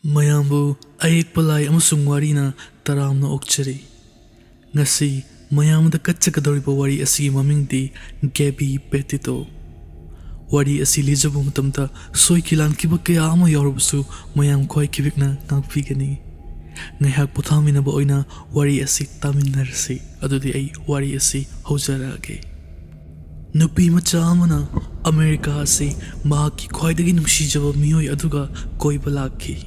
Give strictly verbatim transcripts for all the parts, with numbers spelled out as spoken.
ꯃꯌꯥꯝꯕꯨ ꯑꯌꯦꯛꯄ ꯂꯥꯏ ꯑꯃꯁꯨꯡ ꯋꯥꯔꯤꯅ ꯇꯔꯥꯝꯅ ꯑꯣꯛꯆꯔꯤ꯫ ꯉꯁꯤ ꯃꯌꯥꯝꯗ ꯀꯠꯆꯒꯗꯧꯔꯤꯕ ꯋꯥꯔꯤ ꯑꯁꯤꯒꯤ ꯃꯃꯤꯡꯗꯤ ꯒꯦꯕꯤ ꯄꯦꯇꯤꯇꯣ꯫ ꯋꯥꯔꯤ ꯑꯁꯤ ꯂꯤꯖꯕ ꯃꯇꯝꯗ ꯁꯣꯏꯈꯤ ꯂꯥꯟꯈꯤꯕ ꯀꯌꯥ ꯑꯃ ꯌꯥꯎꯔꯕꯁꯨ ꯃꯌꯥꯝ ꯈ꯭ꯋꯥꯏ ꯈꯤꯕꯤꯛꯅ ꯉꯥꯛꯄꯤꯒꯅꯤ꯫ ꯉꯥꯏꯍꯥꯛ ꯄꯣꯊꯥꯃꯤꯟꯅꯕ ꯑꯣꯏꯅ ꯋꯥꯔꯤ ꯑꯁꯤ ꯇꯥꯃꯤꯟꯅꯔꯁꯤ꯫ ꯑꯗꯨꯗꯤ ꯑꯩ ꯋꯥꯔꯤ ꯑꯁꯤ ꯍꯧꯖꯔꯛꯑꯒꯦ꯫ ꯅꯨꯄꯤ ꯃꯆꯥ ꯑꯃꯅ ꯑꯃꯦꯔꯤꯀꯥ ꯑꯁꯤ ꯃꯍꯥꯛꯀꯤ ꯈ꯭ꯋꯥꯏꯗꯒꯤ ꯅꯨꯡꯁꯤꯖꯕ ꯃꯤꯑꯣꯏ ꯑꯗꯨꯒ ꯀꯣꯏꯕ ꯂꯥꯛꯈꯤ꯫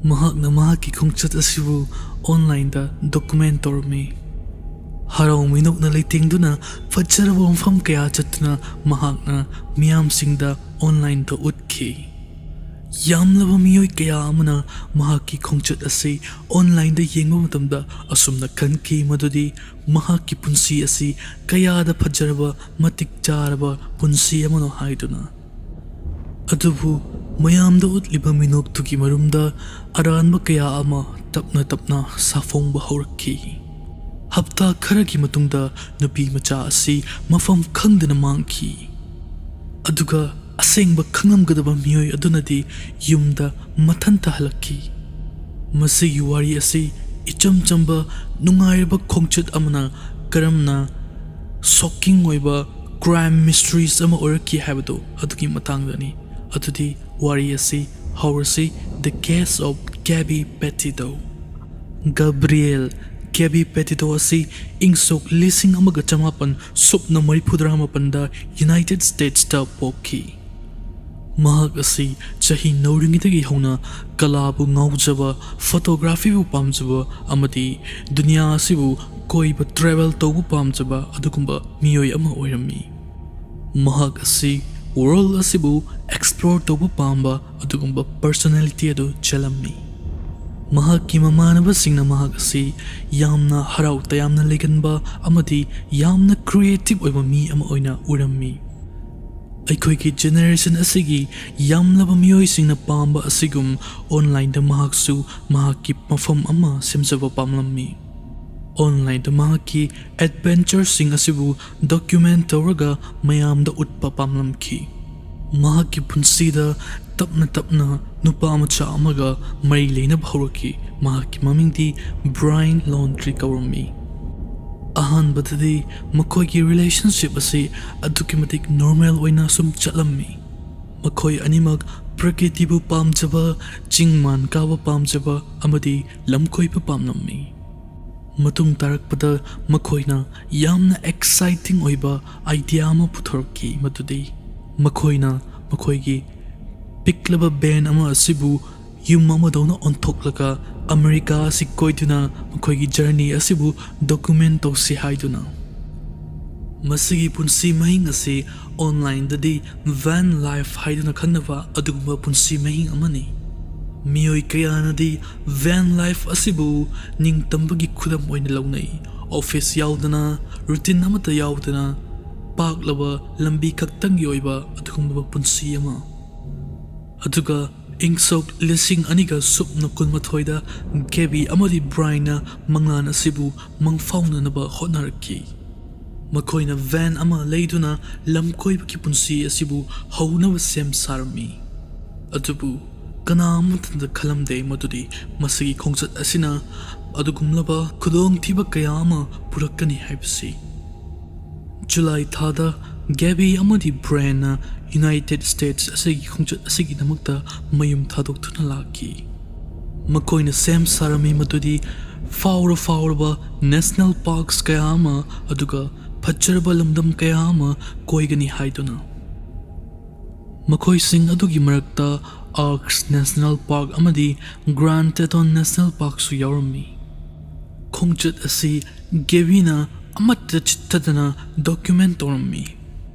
ꯃꯍꯥꯛꯅ ꯃꯍꯥꯛꯀꯤ ꯈꯣꯡꯆꯠ ꯑꯁꯤꯕꯨ ꯑꯣꯟꯂꯥꯏꯟꯗ ꯗꯣꯀꯨꯃꯦꯟ ꯇꯧꯔꯝꯃꯤ꯫ ꯍꯔꯥꯎ ꯃꯤꯅꯣꯛꯅ ꯂꯩꯇꯦꯡꯗꯨꯅ ꯐꯖꯔꯕ ꯃꯐꯝ ꯀꯌꯥ ꯆꯠꯇꯨꯅ ꯃꯍꯥꯛꯅ ꯃꯤꯌꯥꯝꯁꯤꯡꯗ ꯑꯣꯟꯂꯥꯏꯟꯗ ꯎꯠꯈꯤ꯫ ꯌꯥꯝꯂꯕ ꯃꯤꯑꯣꯏ ꯀꯌꯥ ꯑꯃꯅ ꯃꯍꯥꯛꯀꯤ ꯈꯣꯡꯆꯠ ꯑꯁꯤ ꯑꯣꯟꯂꯥꯏꯟꯗ ꯌꯦꯡꯕ ꯃꯇꯝꯗ ꯑꯁꯨꯝꯅ ꯈꯟꯈꯤ ꯃꯗꯨꯗꯤ ꯃꯍꯥꯛꯀꯤ ꯄꯨꯟꯁꯤ ꯑꯁꯤ ꯀꯌꯥꯗ ꯐꯖꯔꯕ, ꯃꯇꯤꯛ ꯆꯥꯔꯕ ꯄꯨꯟꯁꯤ ꯑꯃꯅꯣ ꯍꯥꯏꯗꯨꯅ꯫ ꯑꯗꯨꯕꯨ ꯃꯌꯥꯝꯗ ꯎꯠꯂꯤꯕ ꯃꯤꯅꯣꯛꯇꯨꯒꯤ ꯃꯔꯨꯝꯗ ꯑꯔꯥꯟꯕ ꯀꯌꯥ ꯑꯃ ꯇꯞꯅ ꯇꯞꯅ ꯁꯥꯐꯣꯡꯕ ꯍꯧꯔꯛꯈꯤ꯫ ꯍꯞꯇꯥ ꯈꯔꯒꯤ ꯃꯇꯨꯡꯗ ꯅꯨꯄꯤ ꯃꯆꯥ ꯑꯁꯤ ꯃꯐꯝ ꯈꯪꯗꯅ ꯃꯥꯡꯈꯤ꯫ ꯑꯗꯨꯒ ꯑꯁꯦꯡꯕ ꯈꯪꯂꯝꯒꯗꯕ ꯃꯤꯑꯣꯏ ꯑꯗꯨꯅꯗꯤ ꯌꯨꯝꯗ ꯃꯊꯟꯇ ꯍꯜꯂꯛꯈꯤ꯫ ꯃꯁꯤꯒꯤ ꯋꯥꯔꯤ ꯑꯁꯤ ꯏꯆꯝ ꯆꯝꯕ ꯅꯨꯡꯉꯥꯏꯔꯕ ꯈꯣꯡꯆꯠ ꯑꯃꯅ ꯀꯔꯝꯅ ꯁꯣꯛꯀꯤꯡ ꯑꯣꯏꯕ ꯀ꯭ꯔꯥꯏꯝ ꯃꯤꯁꯇ꯭ꯔꯤꯁ ꯑꯃ ꯑꯣꯏꯔꯛꯈꯤ ꯍꯥꯏꯕꯗꯨ ꯑꯗꯨꯒꯤ ꯃꯇꯥꯡꯗꯅꯤ꯫ ꯑꯗꯨꯗꯤ ꯋꯥꯔꯤ ꯑꯁꯤ ꯍꯧꯔꯁꯤ꯫ The Case of Gabby Petito꯫ ꯒꯕ꯭ꯔꯤꯌꯦꯜ ꯒꯦꯕꯤ ꯄꯦꯇꯤꯇꯣ ꯑꯁꯤ ꯏꯪ ꯁꯣꯛ ꯂꯤꯁꯤꯡ ꯑꯃꯒ ꯆꯃꯥꯄꯟ ꯁꯨꯞꯅ ꯃꯔꯤꯐꯨꯇꯔꯥ ꯃꯥꯄꯟꯗ ꯌꯨꯅꯥꯏꯇꯦꯗ ꯁ꯭ꯇꯦꯠꯁꯇ ꯄꯣꯛꯈꯤ꯫ ꯃꯍꯥꯛ ꯑꯁꯤ ꯆꯍꯤ ꯅꯧꯔꯤꯉꯩꯗꯒꯤ ꯍꯧꯅ ꯀꯂꯥꯕꯨ ꯉꯥꯎꯖꯕ, ꯐꯣꯇꯣꯒ꯭ꯔꯥꯐꯤꯕꯨ ꯄꯥꯝꯖꯕ ꯑꯃꯗꯤ ꯗꯨꯅꯤꯌꯥ ꯑꯁꯤꯕꯨ ꯀꯣꯏꯕ, ꯇ꯭ꯔꯦꯚꯦꯜ ꯇꯧꯕ ꯄꯥꯝꯖꯕ ꯑꯗꯨꯒꯨꯝꯕ ꯃꯤꯑꯣꯏ ꯑꯃ ꯑꯣꯏꯔꯝꯃꯤ꯫ ꯃꯍꯥꯛ ꯑꯁꯤ ꯋꯥꯔꯜꯗ ꯑꯁꯤꯕꯨ ꯑꯦꯛꯁꯄ꯭ꯂꯣꯔ ꯇꯧꯕ ꯄꯥꯝꯕ ꯑꯗꯨꯒꯨꯝꯕ ꯄꯔꯁꯣꯅꯦꯂꯤꯇꯤ ꯑꯗꯨ ꯆꯦꯜꯂꯝꯃꯤ꯫ ꯃꯍꯥꯛꯀꯤ ꯃꯃꯥꯟꯅꯕꯁꯤꯡꯅ ꯃꯍꯥꯛ ꯑꯁꯤ ꯌꯥꯝꯅ ꯍꯔꯥꯎ ꯇꯌꯥꯝꯅ ꯂꯩꯒꯟꯕ ꯑꯃꯗꯤ ꯌꯥꯝꯅ ꯀ꯭ꯔꯤꯌꯦꯇꯤꯚ ꯑꯣꯏꯕ ꯃꯤ ꯑꯃ ꯑꯣꯏꯅ ꯎꯔꯝꯃꯤ꯫ ꯑꯩꯈꯣꯏꯒꯤ ꯖꯦꯅꯦꯔꯦꯁꯟ ꯑꯁꯤꯒꯤ ꯌꯥꯝꯂꯕ ꯃꯤꯑꯣꯏꯁꯤꯡꯅ ꯄꯥꯝꯕ ꯑꯁꯤꯒꯨꯝ, ꯑꯣꯟꯂꯥꯏꯟꯗ ꯃꯍꯥꯛꯁꯨ ꯃꯍꯥꯛꯀꯤ ꯃꯐꯝ ꯑꯃ ꯁꯦꯝꯖꯕ ꯄꯥꯝꯂꯝꯃꯤ꯫ ꯑꯣꯟꯂꯥꯏꯟꯗ ꯃꯍꯥꯛꯀꯤ ꯑꯦꯗꯚꯦꯟꯆꯔꯁꯤꯡ ꯑꯁꯤꯕꯨ ꯗꯣꯀ꯭ꯌꯨꯃꯦꯟ ꯇꯧꯔꯒ ꯃꯌꯥꯝꯗ ꯎꯠꯄ ꯄꯥꯝꯂꯝꯈꯤ꯫ ꯃꯍꯥꯛꯀꯤ ꯄꯨꯟꯁꯤꯗ ꯇꯞꯅ ꯇꯞꯅ ꯅꯨꯄꯥ ꯃꯆꯥ ꯑꯃꯒ ꯃꯔꯤ ꯂꯩꯅꯕ ꯍꯧꯔꯛꯈꯤ꯫ ꯃꯍꯥꯛꯀꯤ ꯃꯃꯤꯡꯗꯤ ꯕ꯭ꯔꯥꯏꯟ ꯂꯣꯟꯗ꯭ꯔꯤ ꯀꯧꯔꯝꯃꯤ꯫ ꯑꯍꯥꯟꯕꯗꯗꯤ ꯃꯈꯣꯏꯒꯤ ꯔꯤꯂꯦꯁꯟꯁꯤꯞ ꯑꯁꯤ ꯑꯗꯨꯛꯀꯤ ꯃꯇꯤꯛ ꯅꯣꯔꯃꯦꯜ ꯑꯣꯏꯅ ꯁꯨꯝ ꯆꯠꯂꯝꯃꯤ꯫ ꯃꯈꯣꯏ ꯑꯅꯤꯃꯛ ꯄ꯭ꯔꯀ꯭ꯔꯤꯇꯤꯕꯨ ꯄꯥꯝꯖꯕ, ꯆꯤꯡ ꯃꯥꯟ ꯀꯥꯕ ꯄꯥꯝꯖꯕ ꯑꯃꯗꯤ ꯂꯝ ꯀꯣꯏꯕ ꯄꯥꯝꯂꯝꯃꯤ꯫ ꯃꯇꯨꯡ ꯇꯥꯔꯛꯄꯗ ꯃꯈꯣꯏꯅ ꯌꯥꯝꯅ ꯑꯦꯛꯁꯥꯏꯇꯤꯡ ꯑꯣꯏꯕ ꯑꯥꯏꯗꯤꯌꯥ ꯑꯃ ꯄꯨꯊꯣꯔꯛꯈꯤ, ꯃꯗꯨꯗꯤ ꯃꯈꯣꯏꯅ ꯃꯈꯣꯏꯒꯤ ꯄꯤꯛꯂꯕ ꯚꯦꯟ ꯑꯃ ꯑꯁꯤꯕꯨ ꯌꯨꯝ ꯑꯃꯗꯧꯅ ꯑꯣꯟꯊꯣꯛꯂꯒ ꯑꯃꯦꯔꯤꯀꯥ ꯑꯁꯤ ꯀꯣꯏꯗꯨꯅ ꯃꯈꯣꯏꯒꯤ ꯖꯔꯅꯤ ꯑꯁꯤꯕꯨ ꯗꯣꯀꯨꯃꯦꯟ ꯇꯧꯁꯤ ꯍꯥꯏꯗꯨꯅ꯫ ꯃꯁꯤꯒꯤ ꯄꯨꯟꯁꯤ ꯃꯍꯤꯡ ꯑꯁꯤ ꯑꯣꯟꯂꯥꯏꯟꯗꯗꯤ ꯚꯦꯟ ꯂꯥꯏꯐ ꯍꯥꯏꯗꯨꯅ ꯈꯪꯅꯕ ꯑꯗꯨꯒꯨꯝꯕ ꯄꯨꯟꯁꯤ ꯃꯍꯤꯡ ꯑꯃꯅꯤ꯫ ꯃꯤꯑꯣꯏ ꯀꯌꯥꯅꯗꯤ ꯚꯦꯟ ꯂꯥꯏꯐ ꯑꯁꯤꯕꯨ ꯅꯤꯡꯇꯝꯕꯒꯤ ꯈꯨꯗꯝ ꯑꯣꯏꯅ ꯂꯧꯅꯩ꯫ ꯑꯣꯐꯤꯁ ꯌꯥꯎꯗꯅ, ꯔꯨꯇꯤꯟ ꯑꯃꯠꯇ ꯌꯥꯎꯗꯅ, ꯄꯥꯛꯂꯕ ꯂꯝꯕꯤ ꯈꯛꯇꯪꯒꯤ ꯑꯣꯏꯕ ꯑꯗꯨꯒꯨꯝꯂꯕ ꯄꯨꯟꯁꯤ ꯑꯃ꯫ ꯑꯗꯨꯒ ꯏꯪ ꯁꯣꯛ ꯂꯤꯁꯤꯡ ꯑꯅꯤꯒ ꯁꯨꯞꯅ ꯀꯨꯟꯃꯥꯊꯣꯏꯗ ꯒꯦꯕꯤ ꯑꯃꯗꯤ ꯕ꯭ꯔꯥꯏꯟꯅ ꯃꯪꯂꯥꯟ ꯑꯁꯤꯕꯨ ꯃꯪꯐꯥꯎꯅꯅꯕ ꯍꯣꯠꯅꯔꯛꯈꯤ꯫ ꯃꯈꯣꯏꯅ ꯚꯦꯟ ꯑꯃ ꯂꯩꯗꯨꯅ ꯂꯝ ꯀꯣꯏꯕꯒꯤ ꯄꯨꯟꯁꯤ ꯑꯁꯤꯕꯨ ꯍꯧꯅꯕ ꯁꯦꯝ ꯁꯥꯔꯝꯃꯤ꯫ ꯑꯗꯨꯕꯨ ꯀꯅꯥ ꯑꯃꯠꯇꯅ ꯈꯜꯂꯝꯗꯦ ꯃꯗꯨꯗꯤ ꯃꯁꯤꯒꯤ ꯈꯣꯡꯆꯠ ꯑꯁꯤꯅ ꯑꯗꯨꯒꯨꯝꯂꯕ ꯈꯨꯗꯣꯡꯊꯤꯕ ꯀꯌꯥ ꯑꯃ ꯄꯨꯔꯛꯀꯅꯤ ꯍꯥꯏꯕꯁꯤ꯫ ꯖꯨꯂꯥꯏ ꯊꯥꯗ ꯒꯦꯕꯤ ꯑꯃꯗꯤ ꯕ꯭ꯔꯥꯏꯟꯅ ꯌꯨꯅꯥꯏꯇꯦꯗ ꯁ꯭ꯇꯦꯠꯁ ꯑꯁꯤꯒꯤ ꯈꯣꯡꯆꯠ ꯑꯁꯤꯒꯤꯗꯃꯛꯇ ꯃꯌꯨꯝ ꯊꯥꯗꯣꯛꯇꯨꯅ ꯂꯥꯛꯈꯤ꯫ ꯃꯈꯣꯏꯅ ꯁꯦꯝ ꯁꯥꯔꯝꯃꯤ ꯃꯗꯨꯗꯤ ꯐꯥꯎꯔ ꯐꯥꯎꯔꯕ ꯅꯦꯁꯅꯦꯜ ꯄꯥꯔꯛꯁ ꯀꯌꯥ ꯑꯃ, ꯑꯗꯨꯒ ꯐꯖꯔꯕ ꯂꯝꯗꯝ ꯀꯌꯥ ꯑꯃ ꯀꯣꯏꯒꯅꯤ ꯍꯥꯏꯗꯨꯅ꯫ ꯃꯈꯣꯏꯁꯤꯡ ꯑꯗꯨꯒꯤ ꯃꯔꯛꯇ ꯑꯥꯔꯛꯁ ꯅꯦꯁꯅꯦꯜ ꯄꯥꯔꯛ ꯑꯃꯗꯤ ꯒ꯭ꯔꯥꯟ ꯇꯦꯇꯣꯟ ꯅꯦꯁꯅꯦꯜ ꯄꯥꯔꯛꯁꯨ ꯌꯥꯎꯔꯝꯃꯤ꯫ ꯈꯣꯡꯆꯠ ꯑꯁꯤ ꯒꯦꯕꯤꯅ ꯑꯃꯠꯇ ꯆꯤꯠꯊꯗꯅ ꯗꯣꯀ꯭ꯌꯨꯃꯦꯟ ꯇꯧꯔꯝꯃꯤ꯫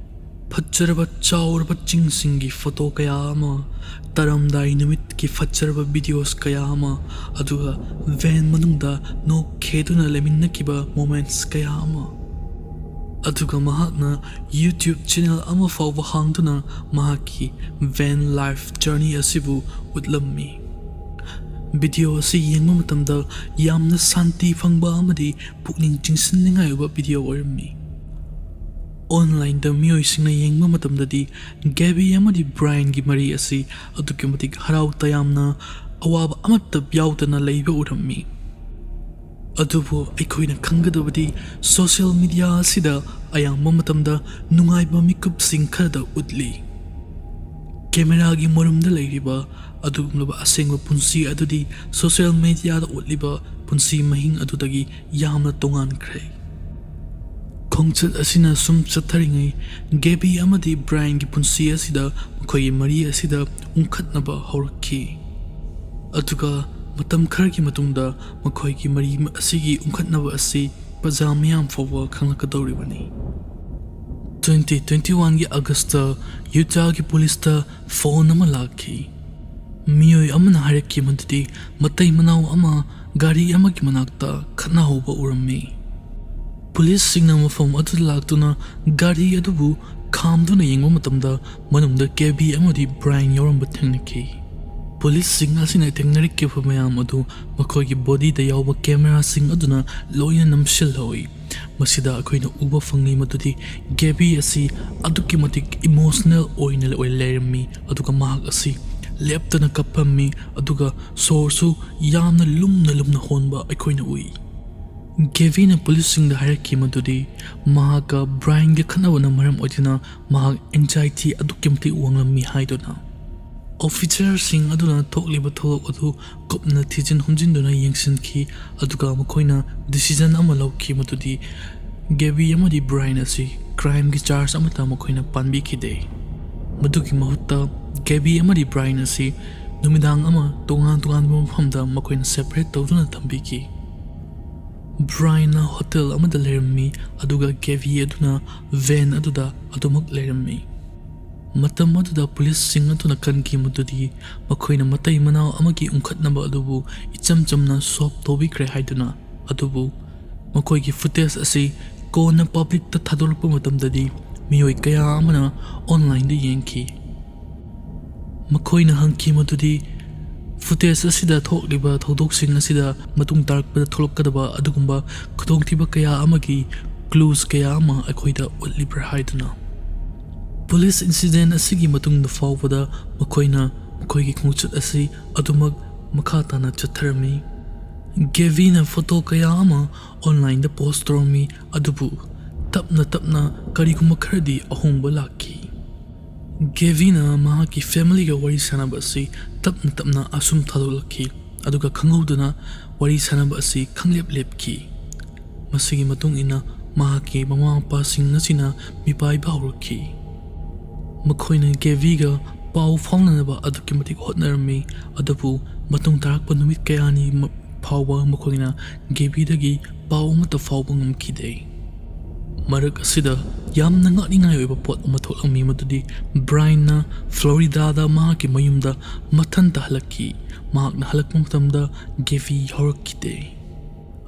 ꯐꯖꯔꯕ ꯆꯥꯎꯔꯕ ꯆꯤꯡꯁꯤꯡꯒꯤ ꯐꯣꯇꯣ ꯀꯌꯥ ꯑꯃ, ꯇꯥꯔꯝꯗꯥꯏ ꯅꯨꯃꯤꯠꯀꯤ ꯐꯖꯔꯕ ꯚꯤꯗꯤꯑꯣꯁ ꯀꯌꯥ ꯑꯃ, ꯑꯗꯨꯒ ꯚꯦꯟ ꯃꯅꯨꯡꯗ ꯅꯣꯛ ꯈꯦꯗꯨꯅ ꯂꯩꯃꯤꯟꯅꯈꯤꯕ ꯃꯣꯃꯦꯟꯠꯁ ꯀꯌꯥ ꯑꯃ꯫ ꯑꯗꯨꯒ ꯃꯍꯥꯛꯅ YouTube ꯆꯦꯅꯦꯜ ꯑꯃ ꯐꯥꯎꯕ ꯍꯥꯡꯗꯨꯅ ꯃꯍꯥꯛꯀꯤ ꯚꯦꯟ ꯂꯥꯏꯐ ꯖꯔꯅꯤ ꯑꯁꯤꯕꯨ ꯎꯠꯂꯝꯃꯤ꯫ ꯚꯤꯗꯤꯑꯣ ꯑꯁꯤ ꯌꯦꯡꯕ ꯃꯇꯝꯗ ꯌꯥꯝꯅ ꯁꯥꯟꯇꯤ ꯐꯪꯕ ꯑꯃꯗꯤ ꯄꯨꯛꯅꯤꯡ ꯆꯤꯡꯁꯤꯟꯅꯤꯡꯉꯥꯏ ꯑꯣꯏꯕ ꯚꯤꯗꯤꯑꯣ ꯑꯣꯏꯔꯝꯃꯤ꯫ ꯑꯣꯟꯂꯥꯏꯟꯗ ꯃꯤꯑꯣꯏꯁꯤꯡꯅ ꯌꯦꯡꯕ ꯃꯇꯝꯗꯗꯤ ꯒꯦꯕꯤ ꯑꯃꯗꯤ ꯕ꯭ꯔꯥꯏꯟꯒꯤ ꯃꯔꯤ ꯑꯁꯤ ꯑꯗꯨꯛꯀꯤ ꯃꯇꯤꯛ ꯍꯔꯥꯎ ꯇꯌꯥꯝꯅ, ꯑꯋꯥꯕ ꯑꯃꯠꯇ ꯌꯥꯎꯗꯅ ꯂꯩꯕ ꯎꯔꯝꯃꯤ꯫ ꯑꯗꯨꯕꯨ ꯑꯩꯈꯣꯏꯅ ꯈꯪꯒꯗꯕꯗꯤ, ꯁꯣꯁꯤꯌꯦꯜ ꯃꯤꯗꯤꯌꯥ ꯑꯁꯤꯗ ꯑꯌꯥꯝꯕ ꯃꯇꯝꯗ ꯅꯨꯡꯉꯥꯏꯕ ꯃꯤꯀꯨꯞꯁꯤꯡ ꯈꯔꯗ ꯎꯠꯂꯤ꯫ ꯀꯦꯃꯦꯔꯥꯒꯤ ꯃꯔꯨꯝꯗ ꯂꯩꯔꯤꯕ ꯑꯗꯨꯒꯨꯝꯂꯕ ꯑꯁꯦꯡꯕ ꯄꯨꯟꯁꯤ ꯑꯗꯨꯗꯤ ꯁꯣꯁꯤꯌꯦꯜ ꯃꯤꯗꯤꯌꯥꯗ ꯎꯠꯂꯤꯕ ꯄꯨꯟꯁꯤ ꯃꯍꯤꯡ ꯑꯗꯨꯗꯒꯤ ꯌꯥꯝꯅ ꯇꯣꯉꯥꯟꯈ꯭ꯔꯦ꯫ ꯈꯣꯡꯆꯠ ꯑꯁꯤꯅ ꯁꯨꯝ ꯆꯠꯊꯔꯤꯉꯩ, ꯒꯦꯕꯤ ꯑꯃꯗꯤ ꯕ꯭ꯔꯥꯏꯟꯒꯤ ꯄꯨꯟꯁꯤ ꯑꯁꯤꯗ ꯃꯈꯣꯏꯒꯤ ꯃꯔꯤ ꯑꯁꯤꯗ ꯎꯪꯈꯠꯅꯕ ꯍꯧꯔꯛꯈꯤ꯫ ꯑꯗꯨꯒ ꯃꯇꯝ ꯈꯔꯒꯤ ꯃꯇꯨꯡꯗ ꯃꯈꯣꯏꯒꯤ ꯃꯔꯤ ꯑꯁꯤꯒꯤ ꯎꯪꯈꯠꯅꯕ ꯑꯁꯤ ꯄ꯭ꯔꯖꯥ ꯃꯤꯌꯥꯝ ꯐꯥꯎꯕ ꯈꯪꯂꯛꯀꯗꯧꯔꯤꯕꯅꯤ꯫ ꯇ꯭ꯋꯦꯟꯇꯤ ꯇ꯭ꯋꯦꯟꯇꯤ ꯋꯥꯟꯒꯤ ꯑꯥꯒꯁꯇ ꯌꯨꯇꯥꯒꯤ ꯄꯨꯂꯤꯁꯇ ꯐꯣꯟ ꯑꯃ ꯂꯥꯛꯈꯤ꯫ ꯃꯤꯑꯣꯏ ꯑꯃꯅ ꯍꯥꯏꯔꯛꯈꯤ ꯃꯗꯨꯗꯤ ꯃꯇꯩ ꯃꯅꯥꯎ ꯑꯃ ꯒꯥꯔꯤ ꯑꯃꯒꯤ ꯃꯅꯥꯛꯇ ꯈꯠꯅꯍꯧꯕ ꯎꯔꯝꯃꯤ꯫ ꯄꯨꯂꯤꯁꯁꯤꯡꯅ ꯃꯐꯝ ꯑꯗꯨꯗ ꯂꯥꯛꯇꯨꯅ ꯒꯥꯔꯤ ꯑꯗꯨꯕꯨ ꯈꯥꯝꯗꯨꯅ ꯌꯦꯡꯕ ꯃꯇꯝꯗ ꯃꯅꯨꯡꯗ ꯒꯦꯕꯤ ꯑꯃꯗꯤ ꯕ꯭ꯔꯥꯏꯟ ꯌꯥꯎꯔꯝꯕ ꯊꯦꯡꯅꯈꯤ꯫ ꯄꯨꯂꯤꯁꯁꯤꯡ ꯑꯁꯤꯅ ꯊꯦꯡꯅꯔꯛꯈꯤꯕ ꯃꯌꯥꯝ ꯑꯗꯨ ꯃꯈꯣꯏꯒꯤ ꯕꯣꯗꯤꯗ ꯌꯥꯎꯕ ꯀꯦꯃꯦꯔꯥꯁꯤꯡ ꯑꯗꯨꯅ ꯂꯣꯏꯅ ꯅꯝꯁꯤꯜꯍꯧꯏ꯫ ꯃꯁꯤꯗ ꯑꯩꯈꯣꯏꯅ ꯎꯕ ꯐꯪꯂꯤ ꯃꯗꯨꯗꯤ ꯒꯦꯕꯤ ꯑꯁꯤ ꯑꯗꯨꯛꯀꯤ ꯃꯇꯤꯛ ꯏꯃꯣꯁꯅꯦꯜ ꯑꯣꯏꯅ ꯑꯣꯏ ꯂꯩꯔꯝꯃꯤ, ꯑꯗꯨꯒ ꯃꯍꯥꯛ ꯑꯁꯤ ꯂꯦꯞꯇꯅ ꯀꯞꯄꯝꯃꯤ, ꯑꯗꯨꯒ ꯁꯣꯔꯁꯨ ꯌꯥꯝꯅ ꯂꯨꯝꯅ ꯂꯨꯝꯅ ꯍꯣꯟꯕ ꯑꯩꯈꯣꯏꯅ ꯎꯏ꯫ ꯒꯦꯕꯤꯅ ꯄꯨꯂꯤꯁꯁꯤꯡꯗ ꯍꯥꯏꯔꯛꯈꯤ ꯃꯗꯨꯗꯤ ꯃꯍꯥꯛꯀ ꯕ꯭ꯔꯥꯏꯟꯒ ꯈꯠꯅꯕꯅ ꯃꯔꯝ ꯑꯣꯏꯗꯨꯅ ꯃꯍꯥꯛ ꯑꯦꯡꯖꯥꯏꯇꯤ ꯑꯗꯨꯛꯀꯤ ꯃꯇꯤꯛ ꯋꯥꯡꯂꯝꯃꯤ ꯍꯥꯏꯗꯨꯅ꯫ ꯑꯣꯐꯤꯁꯔꯁꯤꯡ ꯑꯗꯨꯅ ꯊꯣꯛꯂꯤꯕ ꯊꯧꯗꯣꯛ ꯑꯗꯨ ꯀꯨꯞꯅ ꯊꯤꯖꯤꯟ ꯍꯨꯝꯖꯤꯟꯗꯨꯅ ꯌꯦꯡꯁꯤꯟꯈꯤ, ꯑꯗꯨꯒ ꯃꯈꯣꯏꯅ ꯗꯤꯁꯤꯖꯟ ꯑꯃ ꯂꯧꯈꯤ ꯃꯗꯨꯗꯤ ꯒꯦꯕꯤ ꯑꯃꯗꯤ ꯕ꯭ꯔꯥꯏꯟ ꯑꯁꯤ ꯀ꯭ꯔꯥꯏꯝꯒꯤ ꯆꯥꯔꯖ ꯑꯃꯠꯇ ꯃꯈꯣꯏꯅ ꯄꯥꯟꯕꯤꯈꯤꯗꯦ꯫ ꯃꯗꯨꯒꯤ ꯃꯍꯨꯠꯇ ꯒꯦꯕꯤ ꯑꯃꯗꯤ ꯕ꯭ꯔꯥꯏꯟ ꯑꯁꯤ ꯅꯨꯃꯤꯗꯥꯡ ꯑꯃ ꯇꯣꯉꯥꯟ ꯇꯣꯉꯥꯟꯕ ꯃꯐꯝꯗ ꯃꯈꯣꯏꯅ ꯁꯦꯄꯔꯦꯠ ꯇꯧꯗꯨꯅ ꯊꯝꯕꯤꯈꯤ꯫ ꯕ꯭ꯔꯥꯏꯟꯅ ꯍꯣꯇꯦꯜ ꯑꯃꯗ ꯂꯩꯔꯝꯃꯤ, ꯑꯗꯨꯒ ꯒꯦꯕꯤ ꯑꯗꯨꯅ ꯚꯦꯟ ꯑꯗꯨꯗ ꯑꯗꯨꯃꯛ ꯂꯩꯔꯝꯃꯤ꯫ ꯃꯇꯝ ꯑꯗꯨꯗ ꯄꯨꯂꯤꯁꯁꯤꯡ ꯑꯗꯨꯅ ꯈꯟꯈꯤ ꯃꯗꯨꯗꯤ ꯃꯈꯣꯏꯅ ꯃꯇꯩ ꯃꯅꯥꯎ ꯑꯃꯒꯤ ꯎꯪꯈꯠꯅꯕ ꯑꯗꯨꯕꯨ ꯏꯆꯝ ꯆꯝꯅ ꯁꯣꯞ ꯇꯧꯕꯤꯈ꯭ꯔꯦ ꯍꯥꯏꯗꯨꯅ꯫ ꯑꯗꯨꯕꯨ ꯃꯈꯣꯏꯒꯤ ꯐꯨꯇꯦꯖ ꯑꯁꯤ ꯀꯣꯟꯅ ꯄꯕ꯭ꯂꯤꯛꯇ ꯊꯥꯗꯣꯔꯛꯄ ꯃꯇꯝꯗꯗꯤ ꯃꯤꯑꯣꯏ ꯀꯌꯥ ꯑꯃꯅ ꯑꯣꯟꯂꯥꯏꯟꯗ ꯌꯦꯡꯈꯤ꯫ ꯃꯈꯣꯏꯅ ꯍꯪꯈꯤ ꯃꯗꯨꯗꯤ ꯐꯨꯇꯦꯖ ꯑꯁꯤꯗ ꯊꯣꯛꯂꯤꯕ ꯊꯧꯗꯣꯛꯁꯤꯡ ꯑꯁꯤꯗ ꯃꯇꯨꯡ ꯇꯥꯔꯛꯄꯗ ꯊꯣꯛꯂꯛꯀꯗꯕ ꯑꯗꯨꯒꯨꯝꯕ ꯈꯨꯗꯣꯡꯊꯤꯕ ꯀꯌꯥ ꯑꯃꯒꯤ clues ꯀꯌꯥ ꯑꯃ ꯑꯩꯈꯣꯏꯗ ꯎꯠꯂꯤꯕ꯭ꯔꯥ ꯍꯥꯏꯗꯨꯅ꯫ Police incident ꯑꯁꯤꯒꯤ ꯃꯇꯨꯡꯗ ꯐꯥꯎꯕꯗ ꯃꯈꯣꯏꯅ ꯃꯈꯣꯏꯒꯤ ꯈꯣꯡꯆꯠ ꯑꯁꯤ ꯑꯗꯨꯃꯛ ꯃꯈꯥ ꯇꯥꯅ ꯆꯠꯊꯔꯝꯃꯤ꯫ ꯒꯦꯕꯤꯅ photo ꯀꯌꯥ ꯑꯃ online ꯗ post ꯇꯧꯔꯝꯃꯤ, ꯑꯗꯨꯕꯨ ꯇꯞꯅ ꯇꯞꯅ ꯀꯔꯤꯒꯨꯝꯕ ꯈꯔꯗꯤ ꯑꯍꯣꯡꯕ ꯂꯥꯛꯈꯤ꯫ ꯒꯦꯕꯤꯅ ꯃꯍꯥꯛꯀꯤ family ꯒ ꯋꯥꯔꯤ ꯁꯥꯟꯅꯕ ꯑꯁꯤ ꯇꯞꯅ ꯇꯞꯅ ꯑꯁꯨꯝ ꯊꯥꯗꯣꯛꯂꯛꯈꯤ, ꯑꯗꯨꯒ ꯈꯪꯍꯧꯗꯅ ꯋꯥꯔꯤ ꯁꯥꯟꯅꯕ ꯑꯁꯤ ꯈꯪꯂꯦꯞ ꯂꯦꯞꯈꯤ꯫ ꯃꯁꯤꯒꯤ ꯃꯇꯨꯡ ꯏꯟꯅ ꯃꯍꯥꯛꯀꯤ ꯃꯃꯥ ꯃꯄꯥꯁꯤꯡ ꯑꯁꯤꯅ ꯃꯤꯄꯥꯏꯕ ꯍꯧꯔꯛꯈꯤ꯫ ꯃꯈꯣꯏꯅ ꯒꯦꯕꯤꯒ ꯄꯥꯎ ꯐꯥꯎꯅꯅꯕ ꯑꯗꯨꯛꯀꯤ ꯃꯇꯤꯛ ꯍꯣꯠꯅꯔꯝꯃꯤ, ꯑꯗꯨꯕꯨ ꯃꯇꯨꯡ ꯇꯥꯔꯛꯄ ꯅꯨꯃꯤꯠ ꯀꯌꯥꯅꯤ ꯃ-, ꯐꯥꯎꯕ ꯃꯈꯣꯏꯅ ꯒꯦꯕꯤꯗꯒꯤ ꯄꯥꯎ ꯑꯃꯠꯇ ꯐꯥꯎꯕ ꯉꯝꯈꯤꯗꯦ꯫ ꯃꯔꯛ ꯑꯁꯤꯗ ꯌꯥꯝꯅ ꯉꯛꯅꯤꯡꯉꯥꯏ ꯑꯣꯏꯕ ꯄꯣꯠ ꯑꯃ ꯊꯣꯛꯂꯝꯃꯤ, ꯃꯗꯨꯗꯤ ꯕ꯭ꯔꯥꯏꯟꯅ ꯐ꯭ꯂꯣꯔꯤꯗꯥꯗ ꯃꯍꯥꯛꯀꯤ ꯃꯌꯨꯝꯗ ꯃꯊꯟꯇ ꯍꯜꯂꯛꯈꯤ꯫ ꯃꯍꯥꯛꯅ ꯍꯜꯂꯛꯄ ꯃꯇꯝꯗ ꯒꯦꯕꯤ ꯌꯥꯎꯔꯛꯈꯤꯗꯦ꯫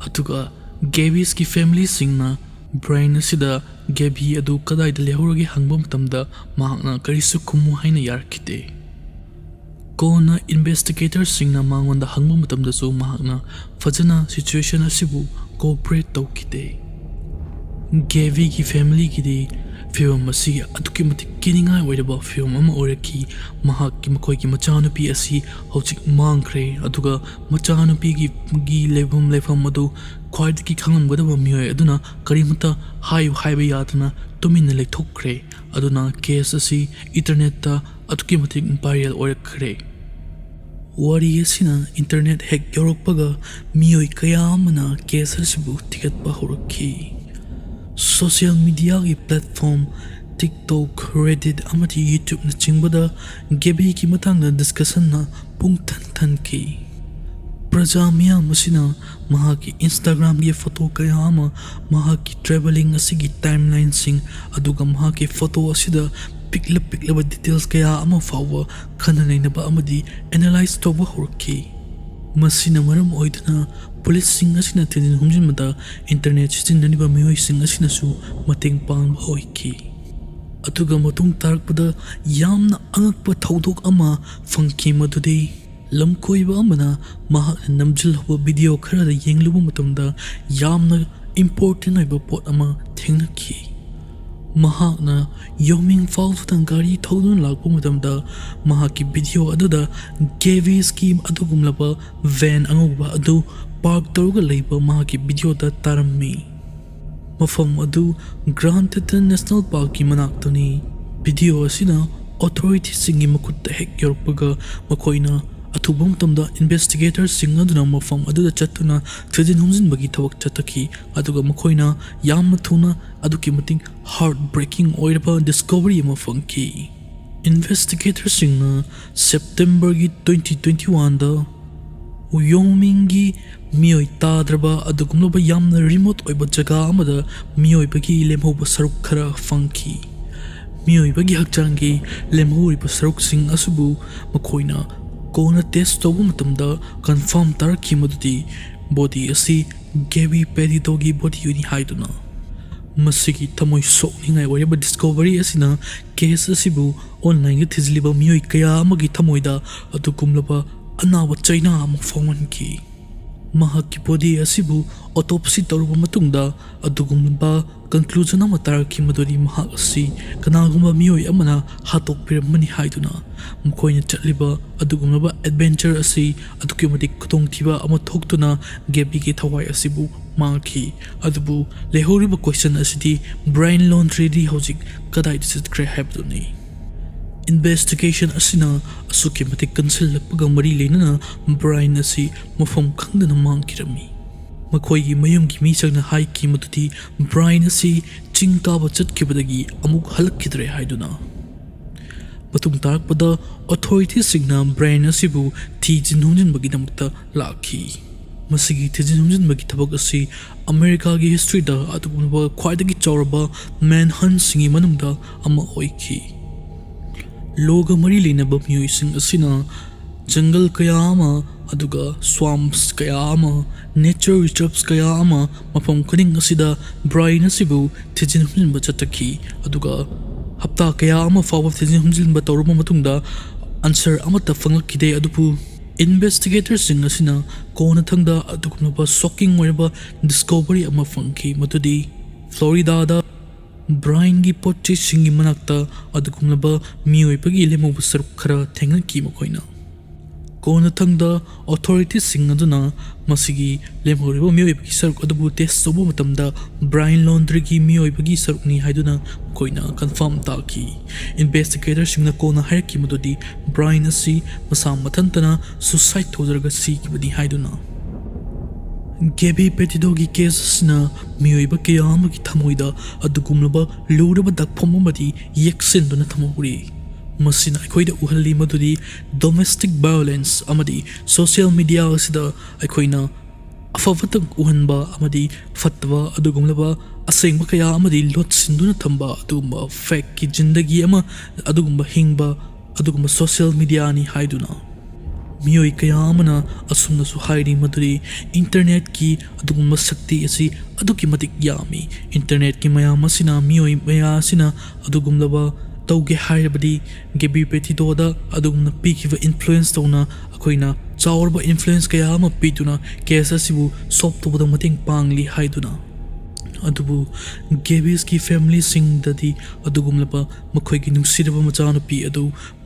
ꯑꯗꯨꯒ ꯒꯦꯕꯤꯁꯀꯤ family ꯁꯤꯡꯅ ꯕ꯭ꯔꯥꯏꯟ ꯑꯁꯤꯗ ꯒꯦꯕꯤ ꯑꯗꯨ ꯀꯗꯥꯏꯗ ꯂꯩꯍꯧꯔꯒꯦ ꯍꯪꯕ ꯃꯇꯝꯗ ꯃꯍꯥꯛꯅ ꯀꯔꯤꯁꯨ ꯈꯨꯝꯃꯨ ꯍꯥꯏꯅ ꯌꯥꯔꯛꯈꯤꯗꯦ꯫ ꯀꯣꯟꯅ investigator ꯁꯤꯡꯅ ꯃꯉꯣꯟꯗ ꯍꯪꯕ ꯃꯇꯝꯗꯁꯨ ꯃꯍꯥꯛꯅ ꯐꯖꯅ situation ꯑꯁꯤꯕꯨ cooperate ꯇꯧꯈꯤꯗꯦ꯫ ꯒꯦꯕꯤꯒꯤ family ꯒꯤꯗꯤ ꯐꯤꯕꯝ ꯑꯁꯤ ꯑꯗꯨꯛꯀꯤ ꯃꯇꯤꯛ ꯀꯤꯅꯤꯡꯉꯥꯏ ꯑꯣꯏꯔꯕ ꯐꯤꯕꯝ ꯑꯃ ꯑꯣꯏꯔꯛꯈꯤ꯫ ꯃꯍꯥꯛꯀꯤ, ꯃꯈꯣꯏꯒꯤ ꯃꯆꯥꯅꯨꯄꯤ ꯑꯁꯤ ꯍꯧꯖꯤꯛ ꯃꯥꯡꯈ꯭ꯔꯦ, ꯑꯗꯨꯒ ꯃꯆꯥꯅꯨꯄꯤꯒꯤ, ꯒꯤ ꯂꯩꯐꯝ, ꯂꯩꯐꯝ ꯑꯗꯨ ꯈ꯭ꯋꯥꯏꯗꯒꯤ ꯈꯪꯂꯝꯒꯗꯕ ꯃꯤꯑꯣꯏ ꯑꯗꯨꯅ ꯀꯔꯤꯃꯠꯇ ꯍꯥꯏꯌꯨ ꯍꯥꯏꯕ ꯌꯥꯗꯅ ꯇꯨꯃꯤꯟꯅ ꯂꯩꯊꯣꯛꯈ꯭ꯔꯦ꯫ ꯑꯗꯨꯅ case ꯑꯁꯤ internet ꯇ ꯑꯗꯨꯛꯀꯤ ꯃꯇꯤꯛ viral ꯑꯣꯏꯔꯛꯈ꯭ꯔꯦ꯫ ꯋꯥꯔꯤ ꯑꯁꯤꯅ internet ꯍꯦꯛ ꯌꯧꯔꯛꯄꯒ ꯃꯤꯑꯣꯏ ꯀꯌꯥ ꯑꯃꯅ case ꯑꯁꯤꯕꯨ ꯊꯤꯒꯠꯄ ꯍꯧꯔꯛꯈꯤ꯫ Social media ꯒꯤ platform TikTok, Reddit ꯑꯃꯗꯤ YouTube ꯅꯆꯤꯡꯕꯗ ꯒꯦꯕꯤꯒꯤ ꯃꯇꯥꯡꯗ discussion ꯅ ꯄꯨꯡ ꯊꯟ ꯊꯟꯈꯤ꯫ ꯄ꯭ꯔꯖꯥ ꯃꯤꯌꯥꯝ ꯑꯁꯤꯅ ꯃꯍꯥꯛꯀꯤ Instagram ꯒꯤ photo ꯀꯌꯥ ꯑꯃ, ꯃꯍꯥꯛꯀꯤ travelling ꯑꯁꯤꯒꯤ timeline ꯁꯤꯡ, ꯑꯗꯨꯒ ꯃꯍꯥꯛꯀꯤ photo ꯑꯁꯤꯗ ꯄꯤꯛꯂ ꯄꯤꯛꯂꯕ details ꯀꯌꯥ ꯑꯃ ꯐꯥꯎꯕ ꯈꯟꯅ ꯅꯩꯅꯕ ꯑꯃꯗꯤ analyse ꯇꯧꯕ ꯍꯧꯔꯛꯈꯤ꯫ ꯃꯁꯤꯅ ꯃꯔꯝ ꯑꯣꯏꯗꯨꯅ police ꯁꯤꯡ ꯑꯁꯤꯅ ꯊꯤꯖꯤꯟ ꯍꯨꯝꯖꯤꯟꯕꯗ internet ꯁꯤꯖꯤꯟꯅꯔꯤꯕ ꯃꯤꯑꯣꯏꯁꯤꯡ ꯑꯁꯤꯅꯁꯨ ꯃꯇꯦꯡ ꯄꯥꯡꯕ ꯑꯣꯏꯈꯤ꯫ ꯑꯗꯨꯒ ꯃꯇꯨꯡ ꯇꯥꯔꯛꯄꯗ ꯌꯥꯝꯅ ꯑꯉꯛꯄ ꯊꯧꯗꯣꯛ ꯑꯃ ꯐꯪꯈꯤ, ꯃꯗꯨꯗꯤ ꯂꯝꯀꯣꯏꯕ ꯑꯃꯅ ꯃꯍꯥꯛꯅ ꯅꯝꯖꯤꯜꯍꯧꯕ video ꯈꯔꯗ ꯌꯦꯡꯂꯨꯕ ꯃꯇꯝꯗ ꯌꯥꯝꯅ ꯏꯝꯄꯣꯔꯇꯦꯟ ꯑꯣꯏꯕ ꯄꯣꯠ ꯑꯃ ꯊꯦꯡꯅꯈꯤ꯫ ꯃꯍꯥꯛꯅ ꯌꯣꯃꯤꯡ ꯐꯥꯎꯗꯨꯅ ꯒꯥꯔꯤ ꯊꯧꯗꯨꯅ ꯂꯥꯛꯄ ꯃꯇꯝꯗ, ꯃꯍꯥꯛꯀꯤ ꯚꯤꯗꯤꯑꯣ ꯑꯗꯨꯗ ꯒꯦꯕꯤꯁꯀꯤ ꯑꯗꯨꯒꯨꯝꯂꯕ ꯚꯦꯟ ꯑꯉꯧꯕ ꯑꯗꯨ ꯄꯥꯔꯛ ꯇꯧꯔꯒ ꯂꯩꯕ ꯃꯍꯥꯛꯀꯤ ꯚꯤꯗꯤꯑꯣꯗ ꯇꯥꯔꯝꯃꯤ꯫ ꯃꯐꯝ ꯑꯗꯨ ꯒ꯭ꯔꯥꯟ ꯇꯦꯇꯟ ꯅꯦꯁꯅꯦꯜ ꯄꯥꯔꯛꯀꯤ ꯃꯅꯥꯛꯇꯅꯤ꯫ ꯚꯤꯗꯤꯑꯣ ꯑꯁꯤꯅ ꯑꯣꯊꯣꯔꯤꯇꯤꯁꯤꯡꯒꯤ ꯃꯈꯨꯠꯇ ꯍꯦꯛ ꯌꯧꯔꯛꯄꯒ, ꯃꯈꯣꯏꯅ ꯑꯊꯨꯕ ꯃꯇꯝꯗ ꯏꯟꯚꯦꯁꯇꯤꯒꯦꯇꯔꯁꯤꯡ ꯑꯗꯨꯅ ꯃꯐꯝ ꯑꯗꯨꯗ ꯆꯠꯇꯨꯅ ꯊꯤꯖꯤꯟ ꯍꯨꯝꯖꯤꯟꯕꯒꯤ ꯊꯕꯛ ꯆꯠꯊꯈꯤ, ꯑꯗꯨꯒ ꯃꯈꯣꯏꯅ ꯌꯥꯝꯅ ꯊꯨꯅ ꯑꯗꯨꯛꯀꯤ ꯃꯇꯤꯛ ꯍꯥꯔꯠ ꯕ꯭ꯔꯦꯀꯤꯡ ꯑꯣꯏꯔꯕ ꯗꯤꯁꯀꯣꯚꯔꯤ ꯑꯃ ꯐꯪꯈꯤ꯫ ꯏꯟꯚꯦꯁꯇꯤꯒꯦꯇꯔꯁꯤꯡꯅ ꯁꯦꯞꯇꯦꯝꯕꯔꯒꯤ ꯇ꯭ꯋꯦꯟꯇꯤ ꯇ꯭ꯋꯦꯟꯇꯤ ꯋꯥꯟꯗ ꯋ꯭ꯌꯣꯃꯤꯡꯒꯤ ꯃꯤꯑꯣꯏ ꯇꯥꯗ꯭ꯔꯕ ꯑꯗꯨꯒꯨꯝꯂꯕ ꯌꯥꯝꯅ ꯔꯤꯃꯣꯠ ꯑꯣꯏꯕ ꯖꯒꯥ ꯑꯃꯗ ꯃꯤꯑꯣꯏꯕꯒꯤ ꯂꯦꯝꯍꯧꯕ ꯁꯔꯨꯛ ꯈꯔ ꯐꯪꯈꯤ꯫ ꯃꯤꯑꯣꯏꯕꯒꯤ ꯍꯛꯆꯥꯡꯒꯤ ꯂꯦꯝꯍꯧꯔꯤꯕ ꯁꯔꯨꯛꯁꯤꯡ ꯑꯁꯤꯕꯨ ꯃꯈꯣꯏꯅ ꯀꯣꯟꯅ ꯇꯦꯁ ꯇꯧꯕ ꯃꯇꯝꯗ ꯀꯟꯐꯥꯔꯝ ꯇꯥꯔꯛꯈꯤ ꯃꯗꯨꯗꯤ ꯕꯣꯗꯤ ꯑꯁꯤ ꯒꯦꯕꯤ ꯄꯦꯗꯤꯇꯣꯒꯤ ꯕꯣꯗꯤꯅꯤ ꯍꯥꯏꯗꯨꯅ꯫ ꯃꯁꯤꯒꯤ ꯊꯃꯣꯏ ꯁꯣꯛꯅꯤꯡꯉꯥꯏ ꯑꯣꯏꯔꯕ ꯗꯤꯁꯀꯣꯚꯔꯤ ꯑꯁꯤꯅ ꯀꯦꯁ ꯑꯁꯤꯕꯨ ꯑꯣꯟꯂꯥꯏꯟꯗ ꯊꯤꯖꯤꯜꯂꯤꯕ ꯃꯤꯑꯣꯏ ꯀꯌꯥ ꯑꯃꯒꯤ ꯊꯃꯣꯏꯗ ꯑꯗꯨꯒꯨꯝꯂꯕ ꯑꯅꯥꯕ ꯆꯩꯅꯥ ꯑꯃ ꯐꯥꯎꯍꯟꯈꯤ꯫ ꯃꯍꯥꯛꯀꯤ ꯕꯣꯗꯤ ꯑꯁꯤꯕꯨ ꯑꯣꯇꯣꯞꯁꯤ ꯇꯧꯔꯕ ꯃꯇꯨꯡꯗ ꯑꯗꯨꯒꯨꯝꯂꯕ ꯀꯟꯀ꯭ꯂꯨꯖꯟ ꯑꯃ ꯇꯥꯔꯛꯈꯤ ꯃꯗꯨꯗꯤ ꯃꯍꯥꯛ ꯑꯁꯤ ꯀꯅꯥꯒꯨꯝꯕ ꯃꯤꯑꯣꯏ ꯑꯃꯅ ꯍꯥꯠꯇꯣꯛꯄꯤꯔꯝꯕꯅꯤ ꯍꯥꯏꯗꯨꯅ꯫ ꯃꯈꯣꯏꯅ ꯆꯠꯂꯤꯕ ꯑꯗꯨꯒꯨꯝꯂꯕ ꯑꯦꯗꯚꯦꯟꯆꯔ ꯑꯁꯤ ꯑꯗꯨꯛꯀꯤ ꯃꯇꯤꯛ ꯈꯨꯗꯣꯡꯊꯤꯕ ꯑꯃ ꯊꯣꯛꯇꯨꯅ ꯒꯦꯕꯤꯒꯤ ꯊꯋꯥꯏ ꯑꯁꯤꯕꯨ ꯃꯥꯡꯈꯤ꯫ ꯑꯗꯨꯕꯨ ꯂꯩꯍꯧꯔꯤꯕ ꯀꯣꯏꯁꯟ ꯑꯁꯤꯗꯤ ꯕ꯭ꯔꯥꯏꯟ ꯂꯣꯟꯗ꯭ꯔꯤꯗꯤ ꯍꯧꯖꯤꯛ ꯀꯗꯥꯏꯗ ꯆꯠꯈ꯭ꯔꯦ ꯍꯥꯏꯕꯗꯨꯅꯤ꯫ ꯏꯟꯚꯦꯁꯇꯤꯒꯦꯁꯟ ꯑꯁꯤꯅ ꯑꯁꯨꯛꯀꯤ ꯃꯇꯤꯛ ꯀꯟꯁꯤꯜꯂꯛꯄꯒ ꯃꯔꯤ ꯂꯩꯅꯅ ꯕ꯭ꯔꯥꯏꯟ ꯑꯁꯤ ꯃꯐꯝ ꯈꯪꯗꯅ ꯃꯥꯡꯈꯤꯔꯝꯃꯤ꯫ ꯃꯈꯣꯏꯒꯤ ꯃꯌꯨꯝꯒꯤ ꯃꯤꯁꯛꯅ ꯍꯥꯏꯈꯤ ꯃꯗꯨꯗꯤ ꯕ꯭ꯔꯥꯏꯟ ꯑꯁꯤ ꯆꯤꯡ ꯀꯥꯕ ꯆꯠꯈꯤꯕꯗꯒꯤ ꯑꯃꯨꯛ ꯍꯜꯂꯛꯈꯤꯗ꯭ꯔꯦ ꯍꯥꯏꯗꯨꯅ꯫ ꯃꯇꯨꯡ ꯇꯥꯔꯛꯄꯗ ꯑꯣꯊꯣꯔꯤꯇꯤꯁꯤꯡꯅ ꯕ꯭ꯔꯥꯏꯟ ꯑꯁꯤꯕꯨ ꯊꯤꯖꯤꯟ ꯍꯨꯝꯖꯤꯟꯕꯒꯤꯗꯃꯛꯇ ꯂꯥꯛꯈꯤ꯫ ꯃꯁꯤꯒꯤ ꯊꯤꯖꯤꯟ ꯍꯨꯝꯖꯤꯟꯕꯒꯤ ꯊꯕꯛ ꯑꯁꯤ ꯑꯃꯦꯔꯤꯀꯥꯒꯤ ꯍꯤꯁꯇ꯭ꯔꯤꯗ ꯑꯗꯨꯒꯨꯝꯂꯕ ꯈ꯭ꯋꯥꯏꯗꯒꯤ ꯆꯥꯎꯔꯕ ꯃꯦꯟꯍꯟꯁꯤꯡꯒꯤ ꯃꯅꯨꯡꯗ ꯑꯃ ꯑꯣꯏꯈꯤ꯫ ꯂꯣꯒ ꯃꯔꯤ ꯂꯩꯅꯕ ꯃꯤꯑꯣꯏꯁꯤꯡ ꯑꯁꯤꯅ ꯖꯪꯒꯜ ꯀꯌꯥ ꯑꯃ, ꯑꯗꯨꯒ ꯁ꯭ꯋꯥꯝꯁ ꯀꯌꯥ ꯑꯃ, ꯅꯦꯆꯔ ꯔꯤꯖꯔꯚꯁ ꯀꯌꯥ ꯑꯃ, ꯃꯐꯝ ꯈꯨꯗꯤꯡ ꯑꯁꯤꯗ ꯕ꯭ꯔꯥꯏꯟ ꯑꯁꯤꯕꯨ ꯊꯤꯖꯤꯟ ꯍꯨꯝꯖꯤꯟꯕ ꯆꯠꯊꯈꯤ, ꯑꯗꯨꯒ ꯍꯞꯇꯥ ꯀꯌꯥ ꯑꯃ ꯐꯥꯎꯕ ꯊꯤꯖꯤꯟ ꯍꯨꯝꯖꯤꯟꯕ ꯇꯧꯔꯕ ꯃꯇꯨꯡꯗ ꯑꯟꯁꯔ ꯑꯃꯠꯇ ꯐꯪꯂꯛꯈꯤꯗꯦ꯫ ꯑꯗꯨꯕꯨ ꯏꯟꯚꯦꯁꯇꯤꯒꯦꯇꯔꯁꯤꯡ ꯑꯁꯤꯅ ꯀꯣꯟꯅꯊꯪꯗ ꯑꯗꯨꯒꯨꯝꯂꯕ ꯁꯣꯀꯤꯡ ꯑꯣꯏꯔꯕ ꯗꯤꯁꯀꯣꯚꯔꯤ ꯑꯃ ꯐꯪꯈꯤ, ꯃꯗꯨꯗꯤ ꯐ꯭ꯂꯣꯔꯤꯗꯥꯗ ꯕ꯭ꯔꯥꯏꯟꯒꯤ ꯄꯣꯠ ꯆꯩꯁꯤꯡꯒꯤ ꯃꯅꯥꯛꯇ ꯑꯗꯨꯒꯨꯝꯂꯕ ꯃꯤꯑꯣꯏꯕꯒꯤ ꯂꯦꯝꯍꯧꯕ ꯁꯔꯨꯛ ꯈꯔ ꯊꯦꯡꯅꯈꯤ꯫ ꯃꯈꯣꯏꯅ ꯀꯣꯟꯅꯊꯪꯗ ꯑꯣꯊꯣꯔꯤꯇꯤꯁꯤꯡ ꯑꯗꯨꯅ ꯃꯁꯤꯒꯤ ꯂꯦꯝꯍꯧꯔꯤꯕ ꯃꯤꯑꯣꯏꯕꯒꯤ ꯁꯔꯨꯛ ꯑꯗꯨꯕꯨ ꯇꯦꯁ ꯇꯧꯕ ꯃꯇꯝꯗ ꯕ꯭ꯔꯥꯏꯟ ꯂꯣꯟꯗ꯭ꯔꯤꯒꯤ ꯃꯤꯑꯣꯏꯕꯒꯤ ꯁꯔꯨꯛꯅꯤ ꯍꯥꯏꯗꯨꯅ ꯃꯈꯣꯏꯅ ꯀꯟꯐꯥꯔꯝ ꯇꯥꯈꯤ꯫ ꯏꯟꯚꯦꯁꯇꯤꯒꯦꯇꯔꯁꯤꯡꯅ ꯀꯣꯟꯅ ꯍꯥꯏꯔꯛꯈꯤ ꯃꯗꯨꯗꯤ ꯕ꯭ꯔꯥꯏꯟ ꯑꯁꯤ ꯃꯁꯥ ꯃꯊꯟꯇꯅ ꯁꯨꯁꯥꯏꯗ ꯇꯧꯖꯔꯒ ꯁꯤꯈꯤꯕꯅꯤ ꯍꯥꯏꯗꯨꯅ꯫ ꯒꯦꯕꯤ ꯄꯦꯇꯤꯗꯣꯒꯤ ꯀꯦꯁ ꯑꯁꯤꯅ ꯃꯤꯑꯣꯏꯕ ꯀꯌꯥ ꯑꯃꯒꯤ ꯊꯃꯣꯏꯗ ꯑꯗꯨꯒꯨꯝꯂꯕ ꯂꯨꯔꯕ ꯗꯥꯛꯐꯝ ꯑꯃꯗꯤ ꯌꯦꯛꯁꯤꯟꯗꯨꯅ ꯊꯝꯍꯧꯔꯤ꯫ ꯃꯁꯤꯅ ꯑꯩꯈꯣꯏꯗ ꯎꯍꯜꯂꯤ ꯃꯗꯨꯗꯤ ꯗꯣꯃꯦꯁꯇꯤꯛ ꯚꯥꯏꯑꯣꯂꯦꯟꯁ ꯑꯃꯗꯤ ꯁꯣꯁꯤꯌꯦꯜ ꯃꯤꯗꯤꯌꯥ ꯑꯁꯤꯗ ꯑꯩꯈꯣꯏꯅ ꯑꯐꯕꯇꯪ ꯎꯍꯟꯕ ꯑꯃꯗꯤ ꯐꯠꯇꯕ ꯑꯗꯨꯒꯨꯝꯂꯕ ꯑꯁꯦꯡꯕ ꯀꯌꯥ ꯑꯃꯗꯤ ꯂꯣꯠꯁꯤꯟꯗꯨꯅ ꯊꯝꯕ ꯑꯗꯨꯒꯨꯝꯕ ꯐꯦꯛꯀꯤ ꯖꯤꯟꯗꯒꯤ ꯑꯃ ꯑꯗꯨꯒꯨꯝꯕ ꯍꯤꯡꯕ ꯑꯗꯨꯒꯨꯝꯕ ꯁꯣꯁꯤꯌꯦꯜ ꯃꯤꯗꯤꯌꯥꯅꯤ ꯍꯥꯏꯗꯨꯅ꯫ ꯃꯤꯑꯣꯏ ꯀꯌꯥ ꯑꯃꯅ ꯑꯁꯨꯝꯅꯁꯨ ꯍꯥꯏꯔꯤ ꯃꯗꯨꯗꯤ ꯏꯟꯇꯔꯅꯦꯠꯀꯤ ꯑꯗꯨꯒꯨꯝꯕ ꯁꯛꯇꯤ ꯑꯁꯤ ꯑꯗꯨꯛꯀꯤ ꯃꯇꯤꯛ ꯌꯥꯝꯃꯤ꯫ ꯏꯟꯇꯔꯅꯦꯠꯀꯤ ꯃꯌꯥꯝ ꯑꯁꯤꯅ ꯃꯤꯑꯣꯏ ꯃꯌꯥꯝ ꯑꯁꯤꯅ ꯑꯗꯨꯒꯨꯝꯂꯕ ꯇꯧꯒꯦ ꯍꯥꯏꯔꯕꯗꯤ ꯒꯦꯕꯤ ꯄꯦꯇꯤꯗꯣꯗ ꯑꯗꯨꯒꯨꯝꯅ ꯄꯤꯈꯤꯕ ꯏꯟꯐ꯭ꯂꯨꯌꯦꯟꯁ ꯇꯧꯅ ꯑꯩꯈꯣꯏꯅ ꯆꯥꯎꯔꯕ ꯏꯟꯐ꯭ꯂꯨꯌꯦꯟꯁ ꯀꯌꯥ ꯑꯃ ꯄꯤꯗꯨꯅ ꯀꯦꯁ ꯑꯁꯤꯕꯨ ꯁꯣꯜꯕ ꯇꯧꯕꯗ ꯃꯇꯦꯡ ꯄꯥꯡꯂꯤ ꯍꯥꯏꯗꯨꯅ꯫ ꯑꯗꯨꯕꯨ ꯒꯦꯕꯤꯁꯀꯤ ꯐꯦꯃꯤꯂꯤꯁꯤꯡꯗꯗꯤ ꯑꯗꯨꯒꯨꯝꯂꯕ ꯃꯈꯣꯏꯒꯤ ꯅꯨꯡꯁꯤꯔꯕ ꯃꯆꯥꯅꯨꯄꯤ ꯑꯗꯨ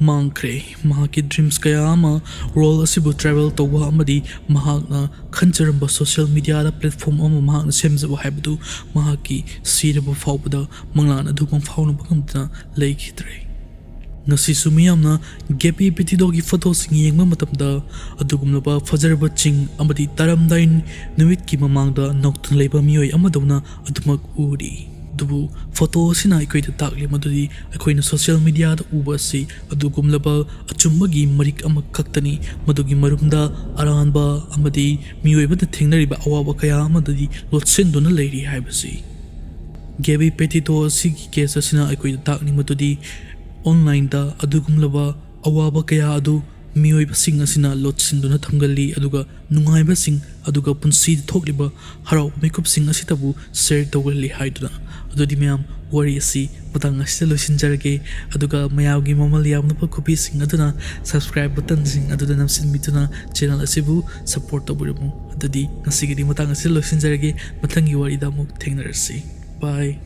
ꯃꯥꯡꯈ꯭ꯔꯦ꯫ ꯃꯍꯥꯛꯀꯤ ꯗ꯭ꯔꯤꯝꯁ ꯀꯌꯥ ꯑꯃ, ꯔꯣꯜ ꯑꯁꯤꯕꯨ ꯇ꯭ꯔꯥꯚꯦꯜ ꯇꯧꯕ ꯑꯃꯗꯤ ꯃꯍꯥꯛꯅ ꯈꯟꯖꯔꯝꯕ ꯁꯣꯁꯤꯌꯦꯜ ꯃꯤꯗꯤꯌꯥꯗ ꯄ꯭ꯂꯦꯠꯐꯣꯝ ꯑꯃ ꯃꯍꯥꯛꯅ ꯁꯦꯝꯖꯕ ꯍꯥꯏꯕꯗꯨ ꯃꯍꯥꯛꯀꯤ ꯁꯤꯔꯕ ꯐꯥꯎꯕꯗ ꯃꯪꯂꯥꯟ ꯑꯗꯨ ꯃꯪꯐꯥꯎꯅꯕ ꯉꯝꯗꯅ ꯂꯩꯈꯤꯗ꯭ꯔꯦ꯫ ꯉꯁꯤꯁꯨ ꯃꯤꯌꯥꯝꯅ ꯒꯦꯕꯤ ꯄꯦꯇꯤꯗꯣꯒꯤ ꯐꯣꯇꯣꯁꯤꯡ ꯌꯦꯡꯕ ꯃꯇꯝꯗ ꯑꯗꯨꯒꯨꯝꯂꯕ ꯐꯖꯔꯕ ꯆꯤꯡ ꯑꯃꯗꯤ ꯇꯥꯔꯝꯗꯥꯏ ꯅꯨꯃꯤꯠꯀꯤ ꯃꯃꯥꯡꯗ ꯅꯣꯛꯇꯨꯅ ꯂꯩꯕ ꯃꯤꯑꯣꯏ ꯑꯃꯗꯧꯅ ꯑꯗꯨꯃꯛ ꯎꯔꯤ꯫ ꯑꯗꯨꯕꯨ ꯐꯣꯇꯣ ꯑꯁꯤꯅ ꯑꯩꯈꯣꯏꯗ ꯇꯥꯛꯂꯤ ꯃꯗꯨꯗꯤ ꯑꯩꯈꯣꯏꯅ ꯁꯣꯁꯤꯌꯦꯜ ꯃꯤꯗꯤꯌꯥꯗ ꯎꯕ ꯑꯁꯤ ꯑꯗꯨꯒꯨꯝꯂꯕ ꯑꯆꯨꯝꯕꯒꯤ ꯃꯔꯤꯛ ꯑꯃꯈꯛꯇꯅꯤ꯫ ꯃꯗꯨꯒꯤ ꯃꯔꯨꯝꯗ ꯑꯔꯥꯟꯕ ꯑꯃꯗꯤ ꯃꯤꯑꯣꯏꯕꯅ ꯊꯦꯡꯅꯔꯤꯕ ꯑꯋꯥꯕ ꯀꯌꯥ ꯑꯃꯗꯗꯤ ꯂꯣꯠꯁꯤꯟꯗꯨꯅ ꯂꯩꯔꯤ ꯍꯥꯏꯕꯁꯤ꯫ ꯒꯦꯕꯤ ꯄꯦꯇꯤꯗꯣ ꯑꯁꯤꯒꯤ ꯀꯦꯁ ꯑꯁꯤꯅ ꯑꯩꯈꯣꯏꯗ ꯇꯥꯛꯂꯤ ꯃꯗꯨꯗꯤ ꯑꯣꯟꯂꯥꯏꯟꯗ ꯑꯗꯨꯒꯨꯝꯂꯕ ꯑꯋꯥꯕ ꯀꯌꯥ ꯑꯗꯨ ꯃꯤꯑꯣꯏꯕꯁꯤꯡ ꯑꯁꯤꯅ ꯂꯣꯠꯁꯤꯟꯗꯨꯅ ꯊꯝꯒꯜꯂꯤ, ꯑꯗꯨꯒ ꯅꯨꯡꯉꯥꯏꯕꯁꯤꯡ ꯑꯗꯨꯒ ꯄꯨꯟꯁꯤꯗ ꯊꯣꯛꯂꯤꯕ ꯍꯔꯥꯎꯕ ꯃꯤꯀꯨꯞꯁꯤꯡ ꯑꯁꯤꯇꯕꯨ ꯁꯦꯌꯔ ꯇꯧꯒꯜꯂꯤ ꯍꯥꯏꯗꯨꯅ꯫ ꯑꯗꯨꯗꯤ ꯃꯌꯥꯝ, ꯋꯥꯔꯤ ꯑꯁꯤ ꯃꯇꯥꯡ ꯑꯁꯤꯗ ꯂꯣꯏꯁꯤꯟꯖꯔꯒꯦ꯫ ꯑꯗꯨꯒ ꯃꯌꯥꯝꯒꯤ ꯃꯃꯜ ꯌꯥꯝꯂꯕ ꯈꯨꯕꯤꯁꯤꯡ ꯑꯗꯨꯅ subscribe buttonꯁꯤꯡ ꯑꯗꯨꯗ ꯅꯝꯁꯤꯟꯕꯤꯗꯨꯅ channel ꯑꯁꯤꯕꯨ support ꯇꯧꯕꯤꯔꯝꯃꯨ꯫ ꯑꯗꯨꯗꯤ ꯉꯁꯤꯒꯤꯗꯤ ꯃꯇꯥꯡ ꯑꯁꯤꯗ ꯂꯣꯏꯁꯤꯟꯖꯔꯒꯦ꯫ ꯃꯊꯪꯒꯤ ꯋꯥꯔꯤꯗ ꯑꯃꯨꯛ ꯊꯦꯡꯅꯔꯁꯤ꯫ Bye꯫